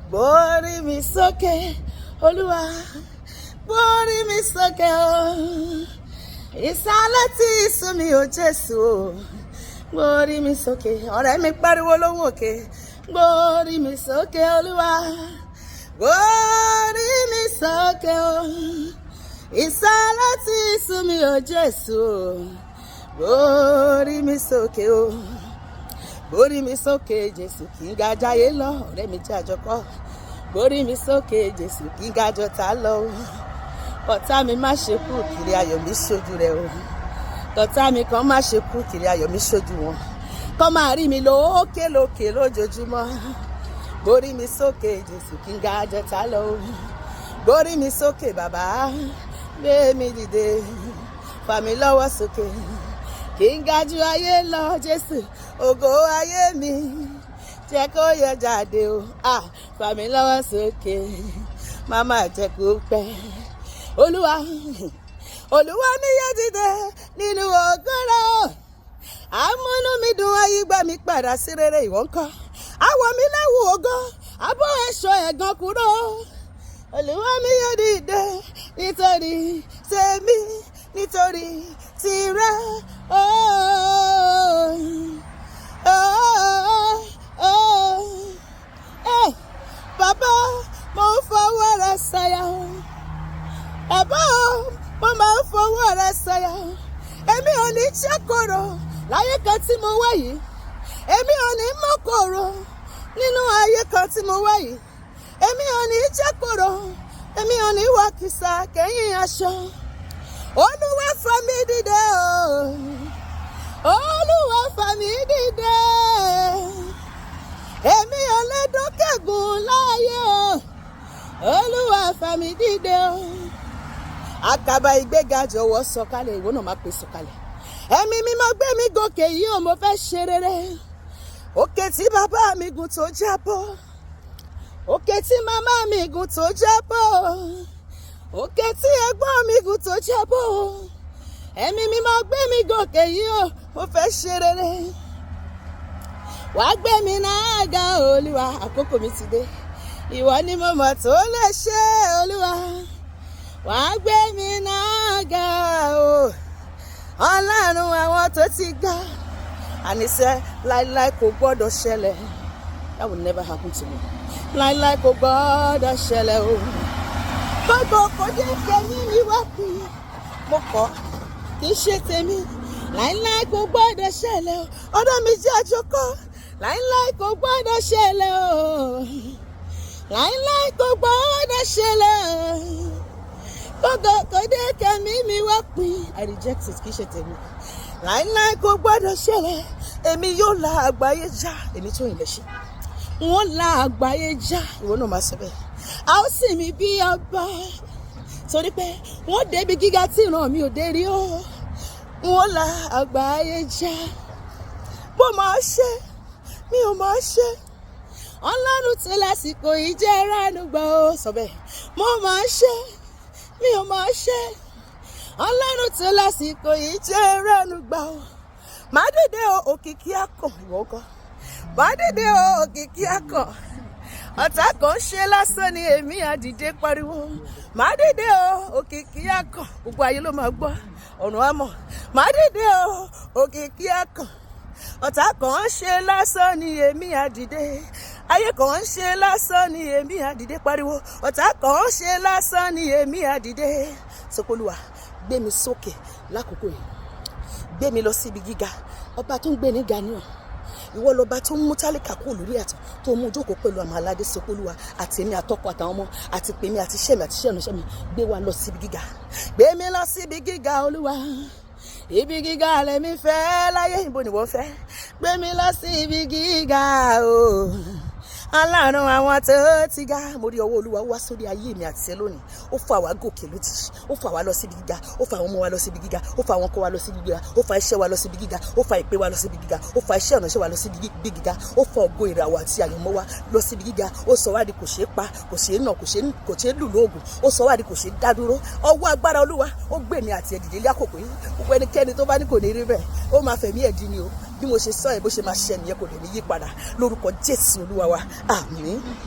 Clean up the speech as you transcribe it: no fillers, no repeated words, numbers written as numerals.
Gbórí mi sókè, Olúwa, gbórí mi sókè o. Ìsàlẹ̀ tí sú mi ò, Jésù o. Gbórí mi sókè, ọ̀rẹ́ mi, pariwo lóhùn òkè. Gbórí mi sókè, Olúwa. Gbórí mi sókè o. Ìsàlẹ̀ tí sú mi ò, Jésù o. Gbórí mi sókè o. Gbórí mi sókè, Jésù, kí n ga jáyé lọ. Ọ̀rẹ́ mi jẹ́ àjọkọ́. Gbórí mi sókè, Jésù, kí n ga jọ̀tá lọ o. Ọ̀tá mi má ṣe kú kiri ayọ̀ mi sójú rẹ o. Ọ̀tá mi kan má ṣe kú kiri ayọ̀ mi sójú wọn. Kọ́ máa rí mi lókè lókè lójoojúmọ́. Gbórí mi sókè, Jésù, kí n ga jọ̀tá lọ o. Gbórí mi sókè, bàbá, gbé mi dìde, fà mí lọ́wọ́ sókè. Kí n ga ju ayé lọ, Jésù, ògo ayé mi jẹ́ kó yọ jáde o. Ah, fà mí lọ́wọ́ sókè, má má jẹ́ kó pẹ́. Olúwa, Olúwa mi yóò dìde nínú ògo rẹ̀. Amúnú mi dùn, ayé gbà mí padà sí rere. Ìwọ ńkọ́? Àwọ̀ mi lẹ́wù ògo, abọ́ ẹ̀ṣọ́ ẹ̀gàn kúrò. Olúwa mi yóò dìde nítorí tèmi, nítorí tirẹ̀. Oh. Eh, bàbá, mo ń fọwọ́ rẹ sọ̀yà o. Bàbá o, mo máa ń fọwọ́ rẹ sọ̀yà o. Èmi ò ní ṣàkóró láyé kan tí mo wá yìí. Èmi ò ní mọ́kòrò nínú ayé kan tí mo wá yìí. Èmi ò ní ṣàkóró, èmi ò ní wọ kìsà kẹ́yìn aṣọ. Olúwa fà mí dìde o. Olúwa fà mí dìde. Èmi ò lè dókègùn láàyè o. Olúwa fà mí dìde o. Àkàbà ìgbéga, jọ̀wọ́ sọ̀kalẹ̀. Ìwọ náà máa pè sọ̀kalẹ̀. Ẹ̀mí Mímọ́, gbé mi gòkè yìí o, mo fẹ́ ṣe rere. Òkè tí bàbá mi gùn tó jábọ́, òkè tí màmá mi gùn tó jábọ́, òkè tí ẹ̀gbọ́n mi gùn tó jábọ́. Ẹ̀mí Mímọ́, gbé mi gòkè yìí o, mo fẹ́ ṣe rere. Wàá gbé mi náà ga, Olúwa, àkókò mi ti dé. Ìwọ ni mo mọ̀ tó lè ṣe, Olúwa. Wàá gbé mi náà ga o, Ọlọ́run àwọn tó ti ga. Àníṣe láíláí kò gbọ́dọ̀ ṣẹlẹ̀. That will never happen to me. Láíláí kò gbọ́dọ̀ ṣẹlẹ̀ o. Gbogbo kò dé kẹ́mi mi wá pín. Mo kọ́, kì í ṣe tèmi. Láíláí kò gbọ́dọ̀ ṣẹlẹ̀ o. Ọ̀dọ́ mi jẹ́ àjọkọ́. Láíláí kò gbọ́dọ̀ ṣẹlẹ̀ o. Láíláí kò gbọ́dọ̀ ṣẹlẹ̀ o. Gbogbo kò dé kẹ́mi mi wá pín. I reject it, kì í ṣe tèmi. Láíláí kò gbọ́dọ̀ ṣẹlẹ̀. Èmi yóò la àgbáyé já. Èmi tó yìn lè ṣe. Wọ́n la àgbáyé já. Ìwọ náà máa sọ bẹ́ẹ̀. A ó sì mí bí ọba. Torí pé wọ́n débi gíga tí ìran mi ò dé rí o. Wọ́n la àgbáyé já. Bó máa ṣe, mi ò máa ṣe. Ọlọ́run tí lásìkò yìí jẹ́ ránú gbọ́ ó sọ bẹ́ẹ̀. Mo máa ṣe, mi ò máa ṣe. Ọlọ́run tí lásìkò yìí jẹ́ ránú gbọ́ ó. Má dìde o, òkìkí akàn. Ìwọ kọ́. Má dìde o, òkìkí akàn. Ọ̀tá kan ṣe lásán ni, èmi àdìde pariwo. Má dìde o, òkìkí akàn. Gbogbo ayé ló máa gbọ́, ọ̀run á mọ̀. Má dìde o, òkìkí akàn. Ọ̀tá kan ṣe lásán ni, èmi àdìde. Ayé kan ṣe lásán ni, èmi àdìde pariwo. Ọ̀tá kan ṣe lásán ni, èmi àdìde. Sọpọ́lùwà, gbé mi sókè lákòókò yìí, gbé mi lọ síbi gíga. Ọba tó ń gbé ní ga ni ọ. Ìwọ lọba tó ń mú tálíkà kúrò lórí àtàn, tó mú jókòó pẹ̀lú àwọn aládé. Sọpọ́lùwà, àti èmi àtọkọ àtàwọn ọmọ àti pèmí àti iṣẹ́ mi àti iṣẹ́ ìránṣẹ́ mi, gbé wa lọ síbi gíga. Gbé mi lọ síbi gíga, Olúwa. Ibi gíga lèmi fẹ́ láyé. Ibo ni wọ́n fẹ́? Gbé mi lọ sí ibi gíga o, Ọlọ́run àwọn tó ti ga. Mo rí ọwọ́ Olúwa wá sórí ayé mi àti ẹ lónìí. Ó fà wá gòkè lójijì, ó fà wá lọ síbi gíga, ó fà àwọn ọmọ wa lọ síbi gíga, ó fà àwọn ọkọ wa lọ síbi gíga, ó fà iṣẹ́ wa lọ síbi gíga, ó fà ìpè wa lọ síbi gíga, ó fà iṣẹ́ ìránṣẹ́ wa lọ síbi gíga, ó fà ògo, ìràwọ̀ àti àyànmọ́ wa lọ síbi gíga. Ó sọ wá di kò ṣeé pa, kò ṣeé nà, kò ṣeé lù lóògùn. Ó sọ wá di kò ṣeé dá dúró. Ọwọ́ agbára Olúwa ó gbé mi àti ẹ dìde lé àkókò yìí. Gbogbo ẹnikẹ́ni tó bá ní kò ní rí bẹ́ẹ̀, ó máa fẹ̀mí ẹ̀ dín ni o. Bí mo ṣe sọ ẹ̀, bó ṣe máa ṣẹ nìyẹn, kò lè ní yí padà lórúkọ Jésù Olúwa wa. Àmín.